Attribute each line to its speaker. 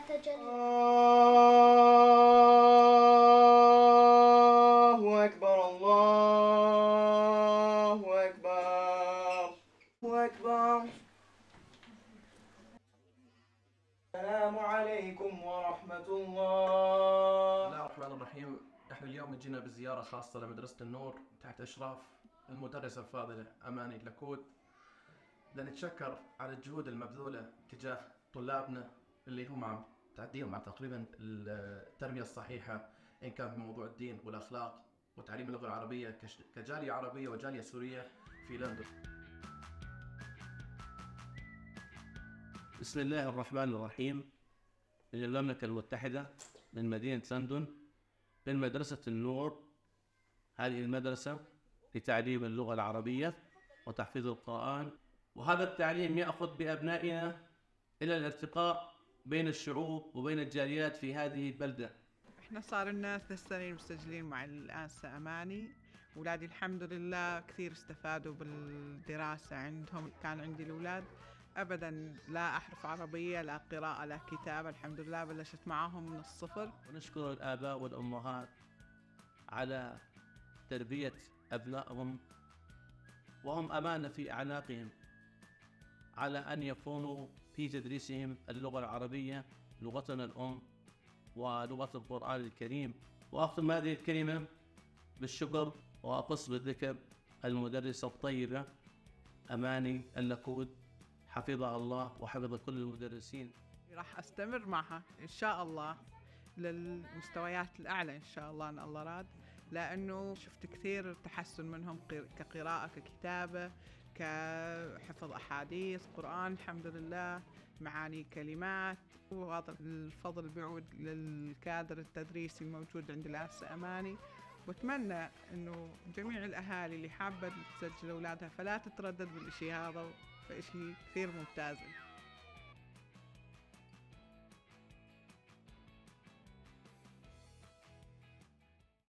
Speaker 1: تجلى.
Speaker 2: الله أكبر، الله أكبر، الله أكبر. السلام عليكم ورحمة الله.
Speaker 3: بسم الله الرحمن الرحيم. نحن اليوم جينا بزيارة خاصة لمدرسة النور تحت إشراف المدرسة الفاضلة أماني اللكود، لنتشكر على الجهود المبذولة تجاه طلابنا اللي هم عم تعديهم على تقريبا التربية الصحيحة، إن كان في موضوع الدين والأخلاق وتعليم اللغة العربية كجالية عربية وجالية سورية في لندن.
Speaker 4: بسم الله الرحمن الرحيم. من المملكة المتحدة، من مدينة لندن، من مدرسة النور. هذه المدرسة لتعليم اللغة العربية وتحفيظ القرآن، وهذا التعليم يأخذ بأبنائنا إلى الارتقاء بين الشعوب وبين الجاليات في هذه البلدة.
Speaker 5: احنا صار لنا 3 سنين مسجلين مع الآنسة أماني، أولادي الحمد لله كثير استفادوا بالدراسة عندهم. كان عندي الأولاد أبدا لا أحرف عربية، لا قراءة، لا كتابة، الحمد لله بلشت معاهم من الصفر.
Speaker 4: ونشكر الآباء والأمهات على تربية أبنائهم، وهم أمانة في أعناقهم على أن يكونوا في تدريسهم اللغة العربية، لغتنا الأم ولغة القرآن الكريم. وأختم هذه الكلمة بالشكر، وأقص بالذكر المدرسة الطيبة أماني اللكود، حفظها الله وحفظ كل المدرسين.
Speaker 5: راح أستمر معها إن شاء الله للمستويات الأعلى إن شاء الله إن الله راد، لأنه شفت كثير تحسن منهم كقراءة، ككتابة، كحفظ أحاديث قرآن الحمد لله، معاني كلمات. وهذا الفضل بيعود للكادر التدريسي الموجود عند الآنسة أماني. وأتمنى إنه جميع الأهالي اللي حابة تسجل أولادها فلا تتردد بالإشي هذا، فإشي كثير ممتاز.